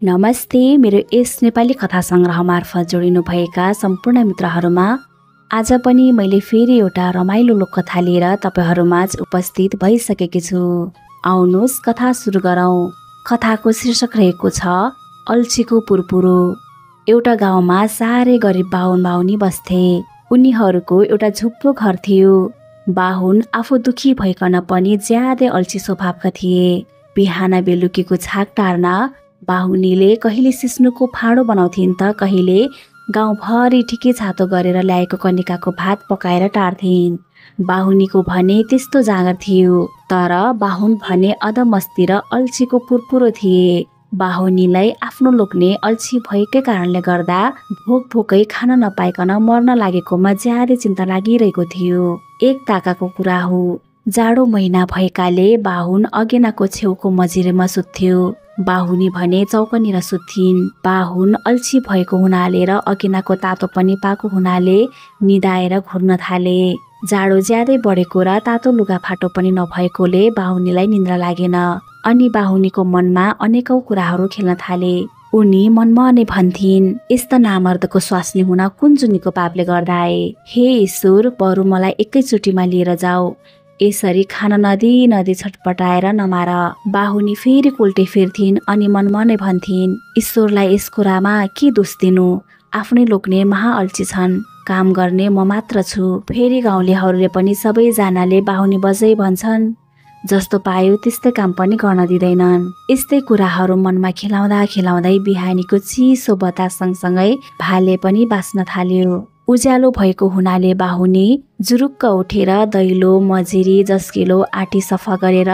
नमस्ते, मेरो यस नेपाली कथा सङ्ग्रह मार्फत जोडिनुभएका सम्पूर्ण मित्रहरूमा आज पनि मैले फेरि एउटा रमाइलो लोककथा लिएर तपाईँहरूमाझ उपस्थित भइसकेकी छु। आउनुहोस् कथा सुरु गरौँ। कथाको शीर्षक रहेको छ अल्छीको पुरपुरो। एउटा गाउँमा साह्रै गरिब बाहुन बाहुनी बस्थे। उनीहरूको एउटा झुप्रो घर थियो। बाहुन आफू दुखी भइकन पनि ज्यादै अल्छी स्वभावका थिए। बिहान बेलुकीको छाक टार्न बाहुनीले कहिले सिस्नुको फाँडो बनाउँथिन् त कहिले गाउँभरि ठिकै छातो गरेर ल्याएको कनिकाको भात पकाएर टार्थिन्। बाहुनीको भने त्यस्तो जाँगर थियो, तर बाहुन भने अधमस्ती र अल्छीको पुरपुरो थिए। बाहुनीलाई आफ्नो लोग्ने अल्छी भएकै कारणले गर्दा भोक भोकै खान नपाइकन मर्न लागेकोमा ज्यादै चिन्ता लागिरहेको थियो। एक ताकाको कुरा हो, जाडो महिना भएकाले बाहुन अगेनाको छेउको मजिरेमा सुत्थ्यो। बाहुनी भने चौकनिर सुत्थिन्। बाहुन अल्छी भएको हुनाले र अगेनाको तातो पनि पाएको हुनाले निदाएर घुर्न थाले। जाडो ज्यादै बढेको र तातो लुगाफाटो पनि नभएकोले बाहुनीलाई निन्द्रा लागेन। अनि बाहुनीको मनमा अनेकौं कुराहरू खेल्न थाले। उनी मनमा नै भन्थिन्, यस्ता नामर्दको स्वास्नी हुन कुन जुनीको पापले गर्दा आए। हे ईश्वर, बरु मलाई एकैचोटिमा लिएर जाऊ। यसरी खान नदी छटपटाएर नमार। बाहुनी फेरि कोल्टे फिर्थिन् अनि मनमा नै भन्थिन्, ईश्वरलाई यस कुरामा के दोष दिनु। आफ्नै लोग्ने महा अल्छी छन्, काम गर्ने म मात्र छु। फेरि गाउँलेहरूले पनि सबैजनाले बाहुनी बजै भन्छन्, जस्तो पायो त्यस्तै काम पनि गर्न दिँदैनन्। यस्तै कुराहरू मनमा खेलाउँदै बिहानीको चिसो बतास सँगसँगै भाले पनि बाँच्न थाल्यो। उज्यालो भएको हुनाले बाहुनी जुरुक्क उठेर दैलो मजिरी जस्किलो आटी सफा गरेर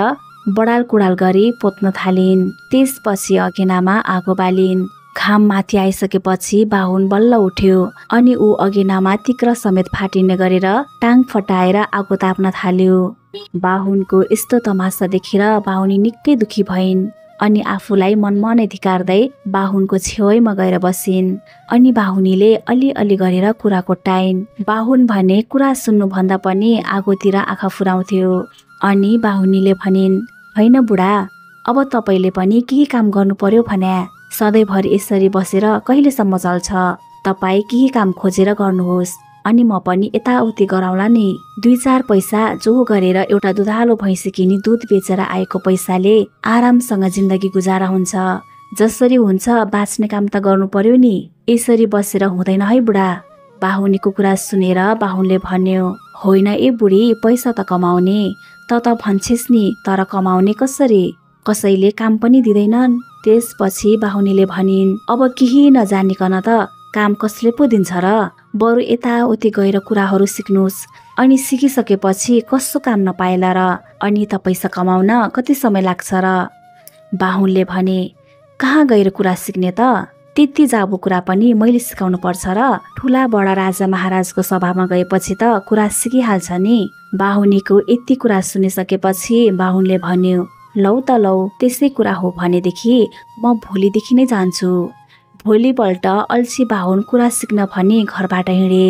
बडाल कुडाल गरी पोत्न थालिन्। त्यसपछि अगेनामा आगो बालिन्। घाम माथि आइसकेपछि बाहुन बल्ल उठ्यो अनि ऊ अगेनामा तिक्र समेत फाटिने गरेर टाङ फटाएर आगो ताप्न थाल्यो। बाहुनको यस्तो तमासा देखेर बाहुनी निकै दुखी भइन् अनि आफूलाई मनमा नै धिकार्दै बाहुनको छेउमा गएर बसिन्। अनि बाहुनीले अलिअलि गरेर कुरा कोट्टाइन्। बाहुन भने कुरा सुन्नुभन्दा पनि आगोतिर आँखा फुराउँथ्यो। अनि बाहुनीले भनिन्, होइन बुढा, अब तपाईँले पनि केही काम गर्नु पर्यो भन्या। सधैँभरि यसरी बसेर कहिलेसम्म चल्छ। तपाईँ केही काम खोजेर गर्नुहोस्, अनि म पनि यताउति गराउँला नि। 2-4 पैसा जो गरेर एउटा दुधालो भैँसी किनी दुध बेचेर आएको पैसाले आरामसँग जिन्दगी गुजारा हुन्छ। जसरी हुन्छ बाँच्ने काम त गर्नु पर्यो नि। यसरी बसेर हुँदैन है बुढा। बाहुनीको कुरा सुनेर बाहुनले भन्यो, होइन ए बुढी, पैसा त कमाउने त भन्छेस् नि, तर कमाउने कसरी? कसैले काम पनि दिँदैनन्। त्यसपछि बाहुनीले भनिन्, अब केही नजानिकन त काम कसले पो दिन्छ र? बरु यताउति गएर कुराहरू सिक्नुहोस्। अनि सिकिसकेपछि कसो काम नपाएला र? अनि त पैसा कमाउन कति समय लाग्छ र? बाहुनले भने, कहाँ गएर कुरा सिक्ने त? त्यति जाबु कुरा पनि मैले सिकाउनु पर्छ र? ठुला बडा राजा महाराजको सभामा गएपछि त कुरा सिकिहाल्छ नि। बाहुनीको यति कुरा सुनिसकेपछि बाहुनले भन्यो, लौ त लौ, त्यसै कुरा हो भनेदेखि म भोलिदेखि नै जान्छु। भोलिपल्ट अल्छी बाहुन कुरा सिक्न भनी घरबाट हिँडे।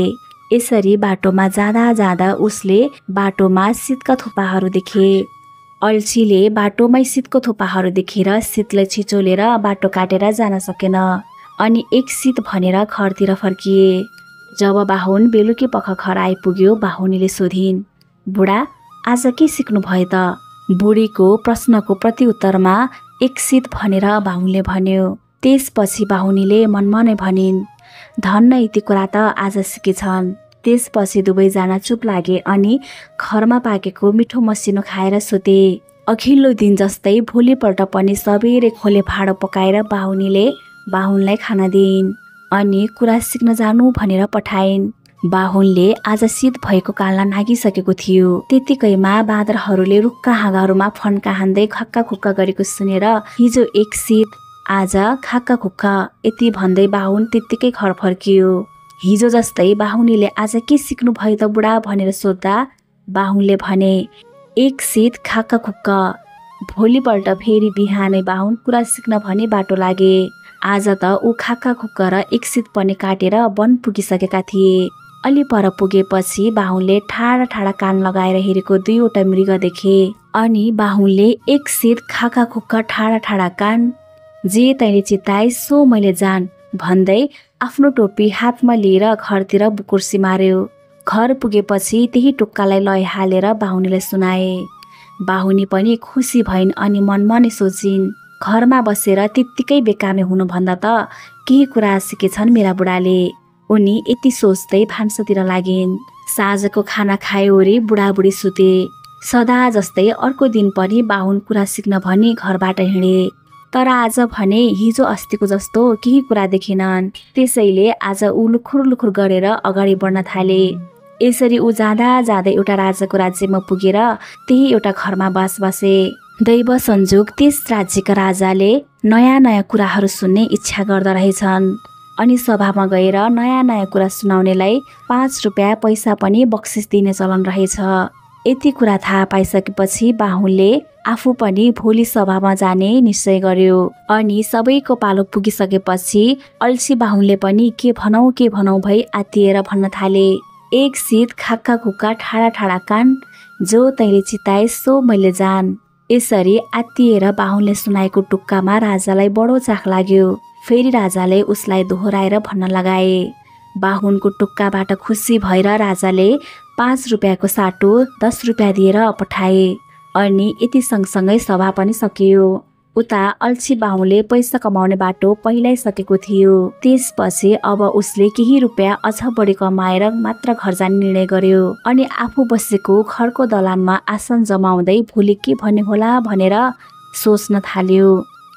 यसरी बाटोमा जाँदा उसले बाटोमा शीतका थोपाहरू देखे। अल्छीले बाटोमै शीतको थोपाहरू देखेर शीतलाई छिचोलेर बाटो काटेर जान सकेन अनि एक शीत भनेर घरतिर फर्किए। जब बाहुन बेलुकी पख घर आइपुग्यो, बाहुनीले सोधिन्, बुढा, आज के सिक्नु भयो त? बुढीको प्रश्नको प्रत्युत्तरमा एक शीत भनेर बाहुनले भन्यो। त्यसपछि बाहुनीले मनमा नै भनिन्, धन्न यति कुरा त आज सिकेछन्। त्यसपछि दुवैजना चुप लागे अनि घरमा पाकेको मिठो मसिनो खाएर सुते। अघिल्लो दिन जस्तै भोलिपल्ट पनि सबेरै खोले भाँडो पकाएर बाहुनीले बाहुनलाई खान दिइन् अनि कुरा सिक्न जानु भनेर पठाइन्। बाहुनले आज शीत भएको कालना नागिसकेको थियो। त्यतिकैमा बाँदरहरूले रुखका हाँगाहरूमा फन्का हान्दै खक्का खुक्का गरेको सुनेर हिजो एक शीत, आज खाक्का खुक्का यति भन्दै बाहुन त्यत्तिकै घर फर्कियो। हिजो जस्तै बाहुनीले आज के सिक्नु भयो त बुढा भनेर सोद्धा बाहुनले भने, एक शीत खाक्का खुक्का। भोलिपल्ट फेरि बिहानै बाहुन कुरा सिक्न भनी बाटो लागे। आज त ऊ खाक्का खुक्का र एक शीत पनि काटेर वन पुगिसकेका थिए। अलि पर पुगेपछि बाहुनले ठाडा ठाडा कान लगाएर हेरेको 2वटा मृग देखे। अनि बाहुनले एक शीत खाक्का खुक्का ठाडा ठाडा कान जे तैँले चिताए सो मैले जान भन्दै आफ्नो टोपी हातमा लिएर घरतिर बुकुर्सी मार्यो। घर पुगेपछि त्यही टुक्कालाई लय हालेर बाहुनीलाई सुनाए। बाहुनी पनि खुसी भइन् अनि मनमा नै सोचिन्, घरमा बसेर त्यत्तिकै बेकामे हुनुभन्दा त केही कुरा सिकेछन् मेरा बुढाले। उनी यति सोच्दै भान्सातिर लागिन्। साँझको खाना खाएवरी बुढाबुढी सुते। सदा जस्तै अर्को दिन पनि बाहुन कुरा सिक्न भनी घरबाट हिँडे। तर आज भने हिजो अस्तिको जस्तो केही कुरा देखिनन्। त्यसैले आज ऊ लुखुर लुखुर गरेर अगाडि बढ्न थाले। यसरी ऊ जाँदा जाँदै एउटा राजाको राज्यमा पुगेर त्यही एउटा घरमा बास बसे। दैव संयोग त्यस राज्यका राजाले नयाँ नयाँ कुराहरू सुन्ने इच्छा गर्दा रहेछन्। अनि सभामा गएर नयाँ नयाँ कुरा सुनाउनेलाई 5 रुपियाँ पैसा पनि बक्सिस दिने चलन रहेछ। यति कुरा थाहा पाइसकेपछि बाहुनले आफू पनि भोलि सभामा जाने निश्चय गर्यो। अनि सबैको पालो पुगिसकेपछि अल्छी बाहुनले पनि के भनौँ भई आत्तिएर भन्न थाले, एक शीत खाक्का खुक्का ठाडा ठाडा कान, जो तैँले चिताए सो मैले जान। यसरी आत्तिएर बाहुनले सुनाएको टुक्कामा राजालाई बडो चाख लाग्यो। फेरि राजाले उसलाई दोहोऱ्याएर भन्न लगाए। बाहुनको टुक्काबाट खुसी भएर राजाले 5 रुपियाँको साटो 10 रुपियाँ दिएर पठाए। अनि यति सँगसँगै सभा पनि सकियो। उता अल्छी बाहुनले पैसा कमाउने बाटो पहिल्यै सकेको थियो। त्यसपछि अब उसले केही रुपियाँ अझ बढी कमाएर मात्र घर जाने निर्णय गर्यो। अनि आफू बसेको घरको दलानमा आसन जमाउँदै भोलि के भन्ने होला भनेर सोच्न थाल्यो।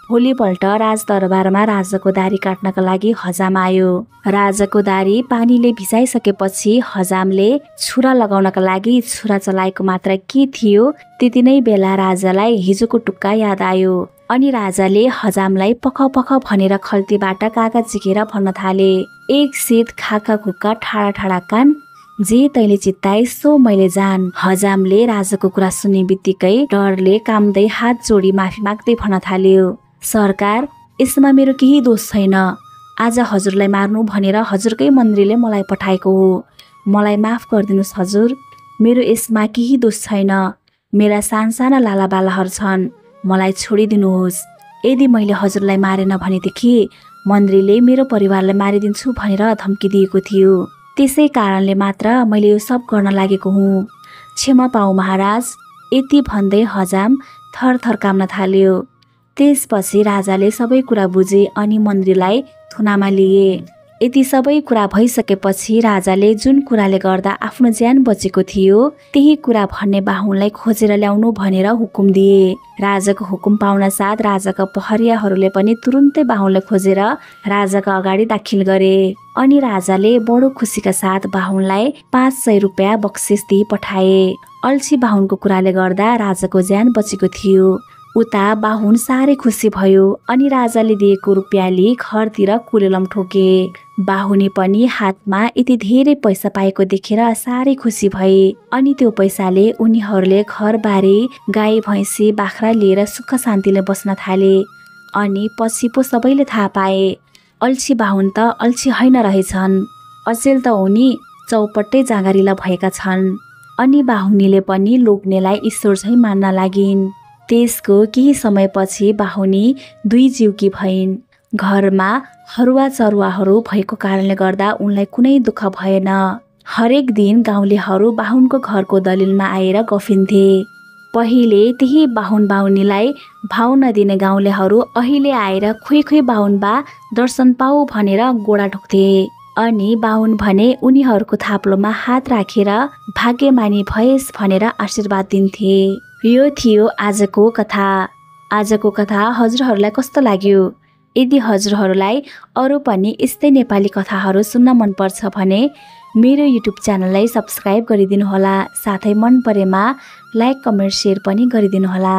भोलिपल्ट राजदरबारमा राजाको दारी काट्नका लागि हजाम आयो। राजाको दारी पानीले भिजाइसकेपछि हजामले छुरा लगाउनका लागि छुरा चलाएको मात्र के थियो त्यति नै बेला राजालाई हिजोको टुक्का याद आयो। अनि राजाले हजामलाई पख पख भनेर खल्तीबाट कागज झिकेर भन्न थाले, एक शीत खाका खुक्का ठाडा ठाडा कान, जे तैँले चित्ताए सो मैले जान। हजामले राजाको कुरा सुन्ने बित्तिकै डरले काम्दै हात जोडी माफी माग्दै भन्न थाल्यो, सरकार, यसमा मेरो केही दोष छैन। आज हजुरलाई मार्नु भनेर हजुरकै मन्त्रीले मलाई पठाएको हो। मलाई माफ गरिदिनुहोस् हजुर, मेरो यसमा केही दोष छैन। मेरा सानसाना लालाबालाहरू छन्, मलाई छोडिदिनुहोस्। यदि मैले हजुरलाई मारेन भनेदेखि मन्त्रीले मेरो परिवारलाई मारिदिन्छु भनेर धम्की दिएको थियो। त्यसै कारणले मात्र मैले यो सब गर्न लागेको हुँ। क्षमा पाऊ महाराज। यति भन्दै हजाम थरथर काम्न थाल्यो। त्यसपछि राजाले सबै कुरा बुझे अनि मन्त्रीलाई थुनामा लिए। यति सबै कुरा भइसकेपछि राजाले जुन कुराले गर्दा आफ्नो ज्यान बचेको थियो त्यही कुरा भन्ने बाहुनलाई खोजेर ल्याउनु भनेर हुकुम दिए। राजाको हुकुम पाउन साथ राजाका पहरियाहरूले पनि तुरुन्तै बाहुनलाई खोजेर राजाका अगाडि दाखिल गरे। अनि राजाले बडो खुसीका साथ बाहुनलाई 500 रुपियाँ बक्सिस दिई पठाए। अल्छी बाहुनको कुराले गर्दा राजाको ज्यान बचेको थियो। उता बाहुन साह्रै खुसी भयो अनि राजाले दिएको रुपियाँ लिई घरतिर कुलेलम ठोके। बाहुनी पनि हातमा यति धेरै पैसा पाएको देखेर साह्रै खुसी भए। अनि त्यो पैसाले उनीहरूले घरबारी गाई भैँसी बाख्रा लिएर सुख शान्तिले बस्न थाले। अनि पछि पो सबैले थाहा पाए अल्छी बाहुन त अल्छी होइन रहेछन्, अचेल त उनी चौपट्टै जाँगरिला भएका छन्। अनि बाहुनीले पनि लोग्नेलाई ईश्वर झैं मान्न लागिन्। त्यसको केही समयपछि बाहुनी 2 जीवकी भइन्। घरमा हरुवा चरुवाहरू भएको कारणले गर्दा उनलाई कुनै दुःख भएन। हरेक दिन गाउँलेहरू बाहुनको घरको दलिलमा आएर गफिन्थे। पहिले त्यही बाहुन बाहुनीलाई भाउ नदिने गाउँलेहरू अहिले आएर खोइ बाहुन बा दर्शन पाऊ भनेर गोडा ढोक्थे। अनि बाहुन भने उनीहरूको थाप्लोमा हात राखेर भाग्यमानी भएस् भनेर आशीर्वाद दिन्थे। यो थियो आजको कथा। आजको कथा हजुरहरूलाई कस्तो लाग्यो? यदि हजुरहरूलाई अरू पनि यस्तै नेपाली कथाहरू सुन्न मनपर्छ भने मेरो युट्युब च्यानललाई सब्स्क्राइब गरिदिनुहोला। साथै मन परेमा लाइक कमेन्ट सेयर पनि गरिदिनुहोला।